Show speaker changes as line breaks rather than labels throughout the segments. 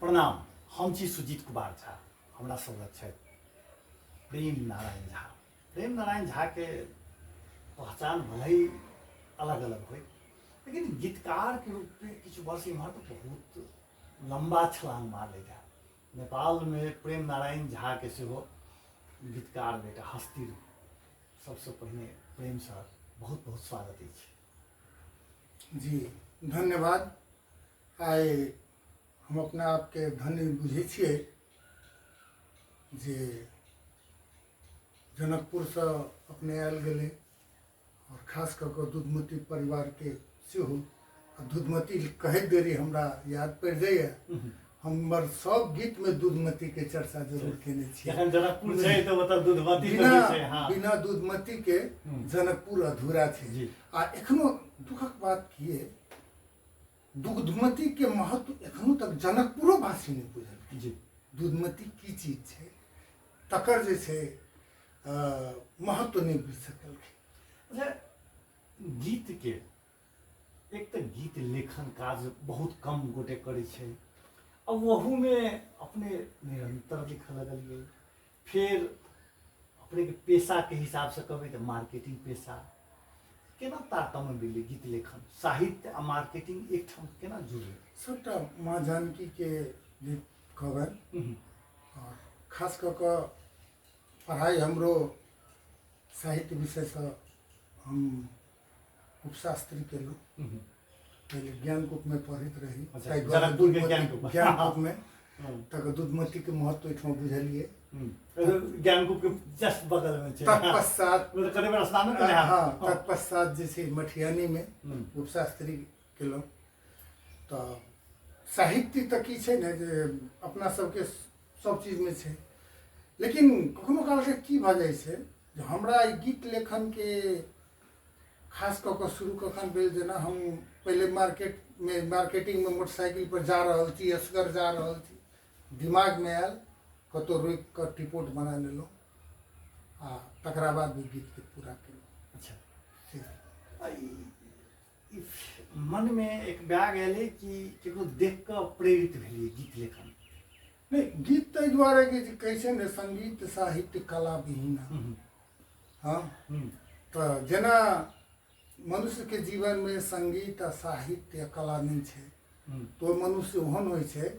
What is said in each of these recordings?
प्रणाम, हम छी सुजीत कुमार झा। हमरा सब लग छथि प्रेम नारायण झा। प्रेम नारायण झा के पहचान भले ही अलग अलग होय, लेकिन गीतकार के रूप में किछु वर्ष इम्हर तो बहुत लंबा छलांग मार लेता। नेपाल में प्रेम नारायण झा के सेहो गीतकार में एकटा हस्ती रूप। सबसे पहिने प्रेम सर, बहुत बहुत स्वागत अछि।
जी धन्यवाद। आइ हम अपना आपके धन्य बुझै छियै जे जनकपुरसँ अपने आयल गेलै और खास कऽ कऽ दूधमती परिवारके सेहो। आ दूधमती कहैत देरी हमरा याद पड़ि जाइए, हमर सब गीतमे दूधमतीके चर्चा जरूर केने छियै।
जखन जनकपुर छै तऽ ओतऽ दूधमती
बिना बिना दूधमतीके जनकपुर अधूरा छै। आ एखनो दुखक बात की दूधमती के महत्व एखनो तक जनकपुरो वासी नहि बुझल जी। दूधमती की चीज छै तकर जे छै महत्व नहि बुझि सकलखिन।
अच्छा, गीत के एक तऽ गीत लेखन काज बहुत कम गोटे करै छै, आ ओहूमे अपने निरंतर लिखऽ लगलियै। फेर अपनेके पेशाके हिसाबसँ कहबै तऽ मार्केटिंग पेशा केना तारतम्य भेलै? गीत लेखन, साहित्य आ मार्केटिंग एकठाम केना जुड़लै?
सबटा माँ जानकीके जे कहबनि, और खास कऽ कऽ पढ़ाइ हमरो साहित्य विषयसँ हम उपशास्त्री केलहुँ। पहिले ज्ञानकूपमे पढ़ैत रही, ताहि दुआरे ज्ञानकूपमे तकर दूधमतीके महत्व एहिठाम बुझलियै।
ज्ञानकूप के जस्ट बगल में छै।
तत्पश्चात हँ, तत्पश्चात जे छै मठियानीमे उपशास्त्री केलहुँ। तऽ साहित्य तऽ की छै ने जे अपना सबके सब चीजमे छै, लेकिन कखनो कालके की भऽ जाइ छै जे हमरा ई गीत लेखनके खास कऽ कऽ शुरू कखन भेल, जेना हम पहिले मार्केटमे मार्केटिंगमे मोटरसाइकिल पर जा रहल छी, असगर जा रहल छी, दिमागमे आयल, कतहु रोकि कऽ टिपोट बना लेलहुँ आ तकरा बाद ओहि गीतके पूरा केलहुँ।
अच्छा, मनमे एक बैग एलै कि केकरो देख कऽ प्रेरित भेलियै गीत लेखन?
नहि, गीत ताहि दुआरे कि जे कहै छै ने संगीत साहित्य कला विहीन। हँ, तऽ जेना मनुष्यके जीवनमे संगीत आ साहित्य आ कला नहि छै तऽ ओ मनुष्य ओहन होइ छै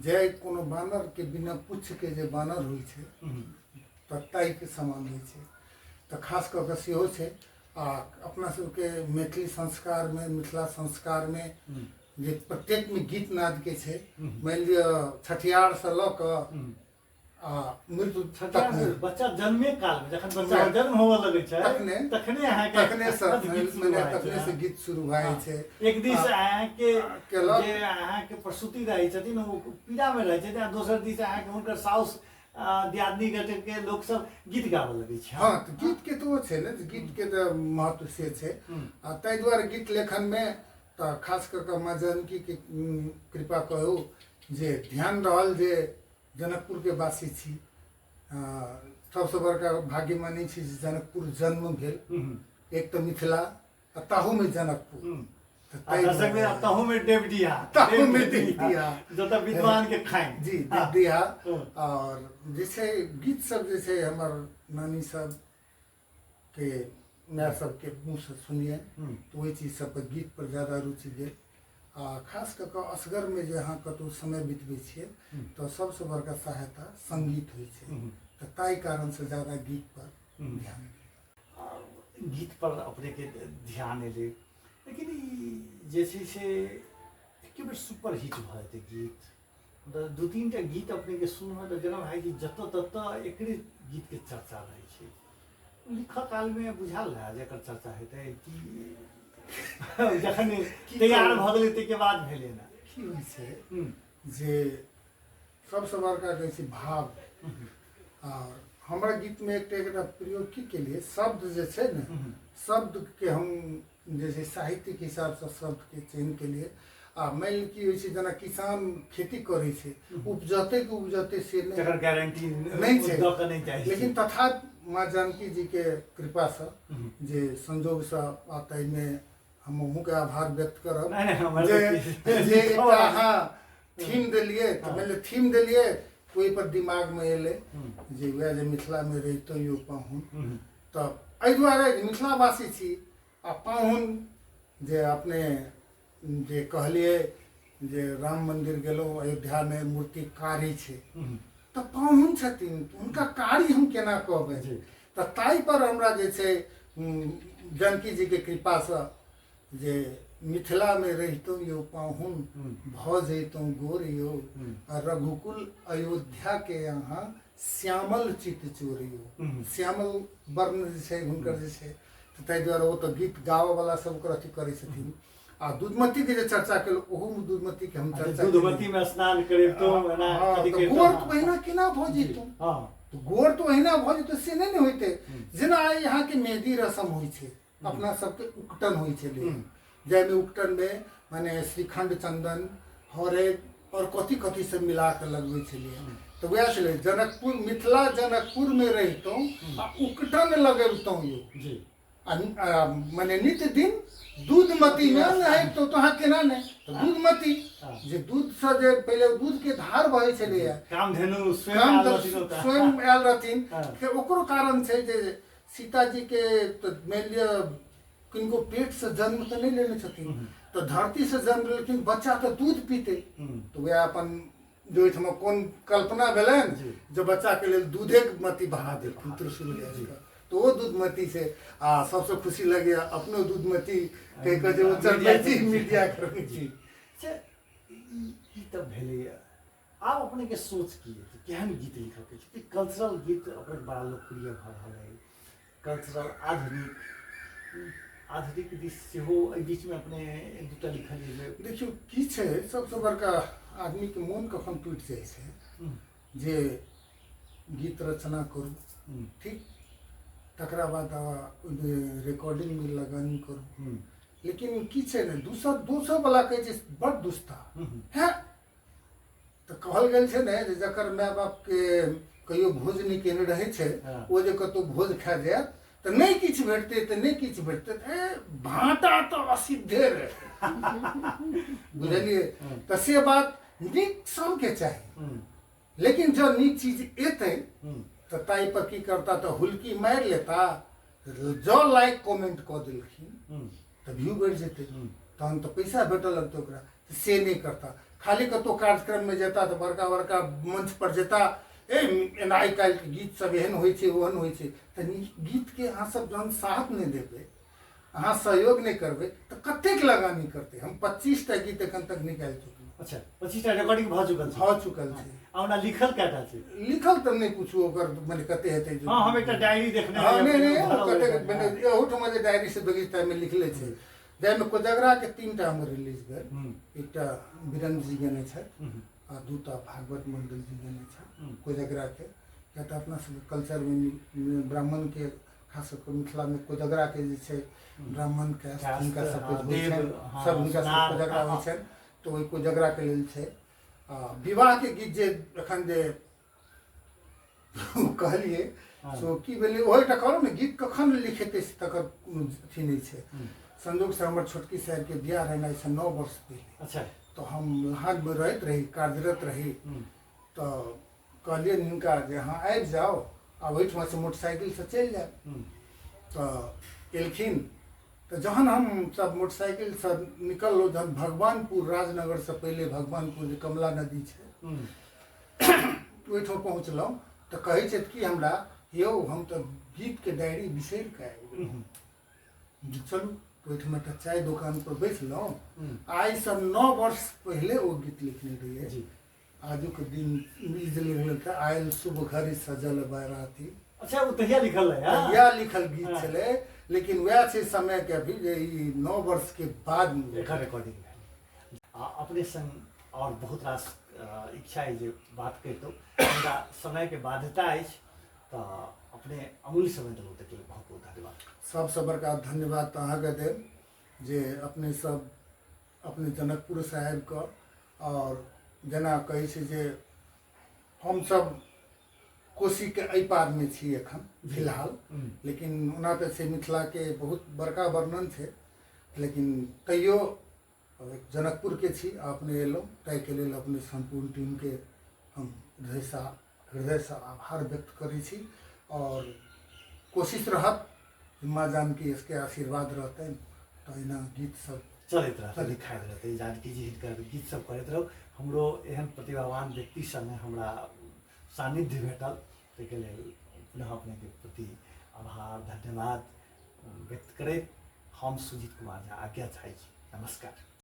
जे कोनो बानरके बिना पुच्छके जे बानर होइ छै तऽ ताहिके समान होइ छै। तऽ खास कऽ कऽ सेहो छै। आ अपना सबके मैथिली संस्कारमे, मिथिला संस्कारमे जे प्रत्येकमे गीत नादके छै, मानि लिअ छठिहारसँ लऽ कऽ आ मृत्यु
तक, बच्चा जन्मे काल में जखन बच्चा जन्म होबऽ लगै छै
तखने
तखने अहाँके
तखने से मने तखने से गीत शुरू भए जाइ छै।
एक दिस अहाँके जे अहाँके प्रसूति रहै छथिन ओ पीड़ा में रहै छथिन, आ दोसर दिस अहाँके हुनकर साउस दियादनी के लोक सब गीत गाबऽ लगै छै।
हँ, तऽ गीत के तऽ ओ छै ने, गीत के तऽ महत्व से छै। आ ताहि दुआरे गीत लेखन में तऽ खास कऽ कऽ माँ जानकी के कृपा कहू जे ध्यान रहल जे जनकपुरके वासी छी। सबसँ बड़का भाग्य मानै छी जे जनकपुर जन्म भेल, एक तऽ मिथिला आ ताहूमे जनकपुर,
ताहूमे देवडीहा,
ताहूमे देवडीहा
जतऽ विद्वान के खाइन
जी देवडीहा। और जे छै गीत सब जे छै हमर नानी सब के माय सबके मुँहसँ सुनिए तऽ ओहि चीज सब पर गीत पर ज्यादा रुचि गेल। आ खास कऽ कऽ असगरमे जे अहाँ कतहु समय बितबै छियै तऽ सबसँ बड़का सहायता सङ्गीत होइ छै, तऽ ताहि कारणसँ ज्यादा गीत पर ध्यान।
गीत पर अपनेके ध्यान एलै, लेकिन ई जे छै से एके बेर सुपर हिट भऽ जेतै गीत। दू तीन टा गीत अपनेके सुनबै तऽ जेना भाई जी जतऽ ततऽ एकरे गीतके चर्चा रहै छै। लिखऽ कालमे बुझायल रहए जे एकर चर्चा हेतै कि जखन तैयार भऽ गेलै ताहिके बाद भेलै? ने
की होइ छै जे सबसँ बड़का कहै छै भाव। आ हमरा गीतमे एकटा एकटा प्रयोग की केलियै, शब्द जे छै ने, शब्दके हम जे छै साहित्यके हिसाबसँ शब्दके चयन केलियै। आ मानि लिअ की होइ छै, जेना किसान खेती करै छै, उपजतै कि उपजतै से
नहि, तकर गारंटी
नहि छै, लेकिन तथापि माँ जानकी जीके कृपासँ जे संजोगसँ, आ ताहिमे हम अहूँके आभार व्यक्त करब जे एकटा अहाँ थीम देलियै तऽ मानि लिअ थीम देलियै तऽ ओहिपर दिमागमे एलै जे वएह जे मिथिलामे रहितहुँ यौ पाहुन तऽ एहि दुआरे जे मिथिलावासी छी आ पाहुन जे अपने जे कहलियै जे राम मन्दिर गेलहुँ अयोध्यामे मूर्ति कारी छै तऽ पाहुन छथिन हुनका कारी हम केना कहबै तऽ ताहिपर हमरा जे छै जानकी जीके कृपासँ जे मिथिलामे रहितहुँ यौ पाहुन भऽ जैतहुँ गोर यौ आ रघुकुल अयोध्याके अहाँ श्यामल चित चोर यौ श्यामल वर्ण जे छै हुनकर जे छै तऽ ताहि दुआरे ओ तऽ गीत गाबऽवला सब ओकर अथी करै छथिन आ दूधमतीके जे चर्चा केलहुँ ओहूमे दूधमतीके हम चर्चा
दूधमतीमे स्नान करितहुँ एना
तऽ गोर तऽ ओहिना केना भऽ जैतहुँ तऽ गोर तऽ ओहिना भऽ जैतहुँ से नहि ने होइतै जेना आइ अहाँके मेहदी रसम होइ छै अपना सबके उकटन होइ छलै जाहिमे उकटनमे मने श्रीखण्ड चन्दन हरैद आओर कथी कथी सब मिला कऽ लगबै छलियै तऽ वएह छलै जनकपुर मिथिला जनकपुरमे रहितहुँ आ उकटन लगबितहुँ यौ
जी
आ मने नित्य दिन दूधमतीमे नहैबतहुँ तऽ अहाँ केना नहि तऽ दूधमती जे दूधसँ जे पहिले दूधके धार बहै छलैए
कामधेनु स्वयं आयल रहथिन ओतऽ।
स्वयं आयल रहथिन
हँ।
फेर ओकरो कारण छै जे सीताजीके तऽ मानि लिअ किनको पेटसँ जन्म तऽ नहि लेने छथिन तऽ धरतीसँ जन्म लेलखिन बच्चा तऽ दूध पीतै तऽ वएह अपन जे ओहिठाम कोन कल्पना भेलनि जे बच्चाके लेल दूधे मती बहा देलखिन त्रिशूल तऽ ओ दूधमती छै आ सबसँ खुशी लगैए अपनो दूधमती कहि कऽ जे ओ चलबै छी मीडिया कर्मी छी
ई तऽ भेलैए आब अपनेके सोच की अछि केहन गीत लिखऽके छै कल्चरल गीत अपने बड़ा लोकप्रिय भऽ रहल अइ कल्चरल आधुनिक आधुनिक दिस सेहो एहि बीचमे अपने एक दूटा लिखलियै जे
देखियौ की छै सबसँ बड़का आदमीके मोन कखन टूटि जाइ छै जे गीत रचना करू ठीक तकरा बाद ओहिमे रिकॉर्डिंगमे लगन करू लेकिन की छै ने दोसर दोसर वला कहै छै बड़ दुस्ता है तऽ कहल गेल छै ने जे जकर माय बापके कहियो भोज नहि केने रहै छै ओ जे कतहु भोज खा जायत तऽ नहि किछु भेटतै तऽ नहि किछु भेटतै तऽ ए भाँटा तऽ असिद्धे रहै बुझलियै तऽ से बात नीक सबके चाही लेकिन जँ नीक चीज एतै तऽ ताहि पर की करता तऽ हुलकी मारि लेता जँ लाइक कमेंट कऽ देलखिन तऽ व्यू बढ़ि जेतै तहन तऽ पैसा भेटऽ लगतै ओकरा तऽ से नहि करता खाली कतहु कार्यक्रममे जेता तऽ बड़का बड़का मंच पर जेता ए एना आइ काल्हिके गीत सब एहन होइ छै ओहन होइ छै तऽ नीक गीतके अहाँ सब जहन साथ नहि देबै अहाँ सहयोग नहि करबै तऽ कतेक लगानी करतै हम 25टा गीत एखन तक निकालि चुकलहुँ
अच्छा 25टा रिकॉर्डिंग भऽ चुकल छै
भऽ चुकल छै
आ ओना लिखल कएटा छै
लिखल तऽ नहि पूछू ओकर मने कते हेतै
हँ हम एकटा डायरी देखने
हँ नहि नहि ओ कतेक मने एहूठमा जे डायरी से देखै ताहिमे लिखले छै जाहिमे कोजगराके 3टा हमर रिलीज भेल एकटा बीरन जी गेने छथि आ 2टा भागवत मंडल जी गेने छथि कोजगराके किया तऽ अपना सबके कल्चरमे ब्राह्मणके खास कऽ मिथिलामे कोजगराके जे छै ब्राह्मण कास्ट हुनका सबके होइ छनि सब हुनका सबके कोजगरा होइ छनि तऽ ओहि कोजगराके लेल छै आ विवाहके गीत जे एखन जे कहलियै सो की भेलै ओहिटा कहलहुँ ने गीत कखन लिखेतै से तकर कोनो अथी नहि छै संजोगसँ हमर छोटकी साहेबके बियाह रहनि आइसँ 9 वर्ष पहिले
अच्छा
तऽ हम लहानमे रहैत रही कार्यरत रही तऽ कहलियनि हिनका जे अहाँ आबि जाउ आ ओहिठमासँ मोटरसाइकिलसँ चलि जायब तऽ एलखिन तऽ जहन हम सब मोटरसाइकिलसँ निकललहुँ जहन भगवानपुर राजनगरसँ पहिले भगवानपुर जे कमला नदी छै ओहिठाम पहुँचलहुँ तऽ कहै छथि कि हमरा यौ हम तऽ गीतके डायरी बिसरि कऽ आबि गेलहुँ जे चलू ओहिठाम एकटा चाय दोकानपर बैसलहुँ आइसँ 9 वर्ष पहिले ओ गीत लिखने रहियै आजुक दिन ई जे लिखल तऽ आयल शुभ घड़ी सजल बाराती
अच्छा ओ तहिया लिखल रहै हँ?
तहिया लिखल गीत
हाँ।
छलै लेकिन वएह छै समय के अभी जे ई 9 वर्ष के बाद में
एकर रिकॉर्डिंग भेल आ अपने संग और बहुत रास इच्छा अइ जे बात करितहुँ मुदा समयके बाध्यता अछि तऽ अपने अमूल्य समय देलहुँ ताहिके लेल बहुत बहुत धन्यवाद
सबसँ बड़का धन्यवाद तऽ अहाँके देब जे अपने सब अपने जनकपुर साहेबके आओर जेना कहै छै जे हमसब कोसीके एहि पारमे छी एखन फिलहाल लेकिन ओना तऽ छै मिथिलाके बहुत बड़का वर्णन छै लेकिन तैयो जनकपुरके छी, अपने एलहुँ, ताहिके लेल अपने सम्पूर्ण टीमके हम हृदयसँ आभार व्यक्त करै छी। आओर कोशिश रहत, माँ जानकी इसके आशीर्वाद रहतनि तऽ एहिना गीत सब
चलैत रहतै, लिखाइत रहतै। जानकी जी हिनकर गीत सब करैत रहू। हमरो एहन प्रतिभावान व्यक्ति संगे हमरा सान्निध्य भेटल, ताहिके लेल पुनः अपनेके प्रति आभार धन्यवाद व्यक्त करैत हम सुजीत कुमार झा आज्ञा चाहै छी। नमस्कार।